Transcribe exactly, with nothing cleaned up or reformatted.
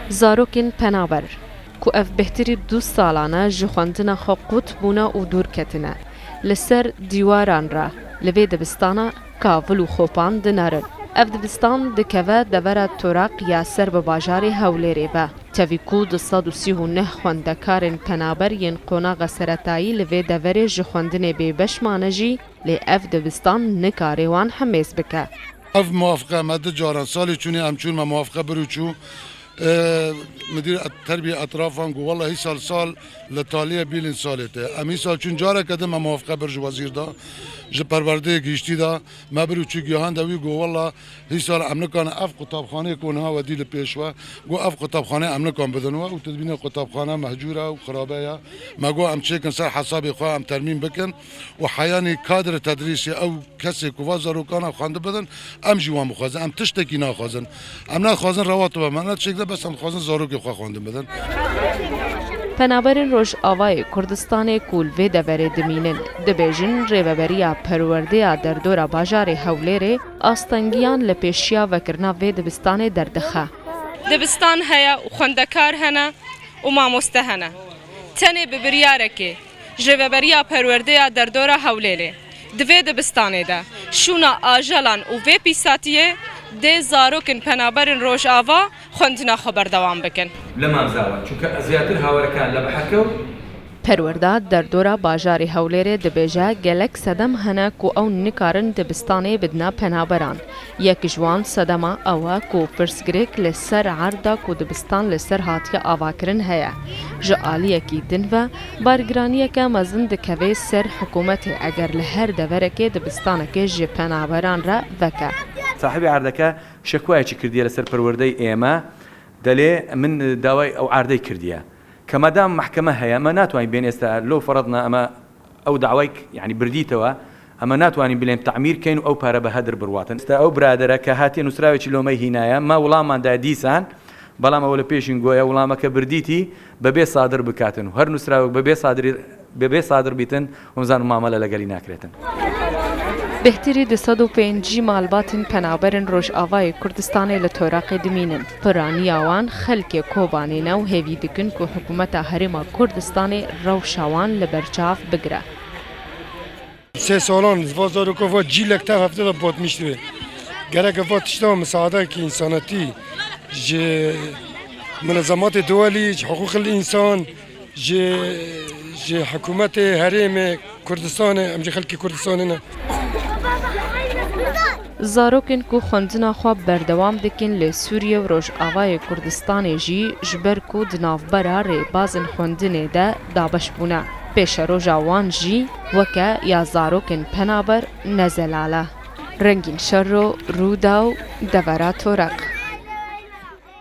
Zarokên penaber, ku ev bêhtirî du salan e ji xwendina xwe qut bûne û dûr ketine, li ser dîwaran re li vê dibistana kavil û xopan dinerin. Ev dibistan dikeve devera Toraq ya ser bi bajarê Hewlêrê ve. Tevî ku du sed û sî û neh xwendekarên penaber yên qonaxa seretayî li vê deverê ji xwendinê bêbeş mane jî, lê ev dibistan nikare wan hemêz bike. Ev muwafiqe me du caran salê çûnê em çûn me muwafiqe bir û çû. Ee, Müdîr et-, terbiye etrafan got, "Walla hîsal sal li taliye bîlin salê te." Em hîsal çûn careke din me muwafiqe bir ji wezîr da, ji perwerdeyê gihiştî da, me bir û çû gihande wî got, "Walla hîsal em nikan ev qutabxaneyê ku niha we dî li pêş we, got ev qutabxaneyê em nikan bidin we û tu dibîne qutabxane mehcûr e û xirabe ye." Me got, "Em çêkin ser hesabê xwe, em termîm bikin û heyanî kadre tedrîsê ew kesê ku va zarokana xwendin bidin, em jî wan bixwazin. Em tiştekî naxwazin. Em naxwazin rewa tu be me ne çêk de, bes em dixwazin zarokê xwe xwendin bidin." Penaberên Rojavayê Kurdistanê ku li vê deverê dimînin, dibêjin rêveberiya perwerdeya derdora bajarê Hewlêrê astengiyan li pêşiya vekirina vê dibistanê derdixe. Dibistan heye û xwendekar hene û mamoste hene. Tenê bi biryarekê ji rêveberiya perwerdeya derdora Hewlêrê di vê dibistanê de şûna ajelan û vê pîsatiyê dê zarokên penaberên Rojava xwendina xwe berdewam bikin. لە مامزاوە، چونکە زیاتر هاوەرەکان لە بەحەکە و Perwerda derdora bajarê Hewlêrê dibêje gelek sedem hene ku ew nikarin dibistanê bidine penaberan. Yek ji wan sedema ew e ku pirsgirêk li ser erda ku dibistan li ser hatiye avakirin heye. Ji aliyekî din ve, bargiraniyeke mezin dikeve ser hikûmetê eger li her deverekê dibistanekê ji penaberan re veke. صاحبی عەردەکە شەکوایەکی کردیە لەسەر پەروەردەی ئێمە، دەلێ من داوای ئەو عەردەی کردیە کە مادام مەحکەمە هەیە، ئەمە ناتوانین بێن ئێستا لۆ فەرەدنا ئەمە ئەو داوای یعنی بردیتەوە، ئەمە ناتوانین بلێن تعمیر کەین و ئەو پارە بە هەدر بڕواتن. ئێستا ئەو برادەرە کە هاتیە نووسراوێکی لۆمەی هینایە، ما وڵامماندا دیسان، بەڵام ئەوە لە پێشین گۆیە وڵامەکە بردیتی بەبێ سادر بکاتن و هەر نووسراوێک بەبێ سادری، بەبێ سادر بیتن، ومزان مامەلە لەگەلی ناکرێتن. Bêhtirî du sed û pêncî malbatên penaberên Rojavayê Kurdistanê li Toraqê dimînin. Piraniya wan xelkê Kobanê ne û hêvî dikin ku hikûmeta Herêma Kurdistanê rewşa wan li ber çav bigire. Sê salan va zaroka va cîlek tev hevde de batmîş dibe. Gereke va tişta misaadekî însanetî ji munezematê duwelî, ji hiqûqil însan, ji, ji hikûmetê herêmê Kurdistanê, em jî xelkê Kurdistanê ne. Zarokên ku xwendina xwe berdewam dikin li Sûriye û Rojavayê Kurdistanê jî ji ber ku di navbera rêbazên xwendinê de dabeş bûne, pêşeroja wan jî weke ya zarokên penaber ne zelal e. Rengîn Şerro, Rûdaw, Devera Toraq.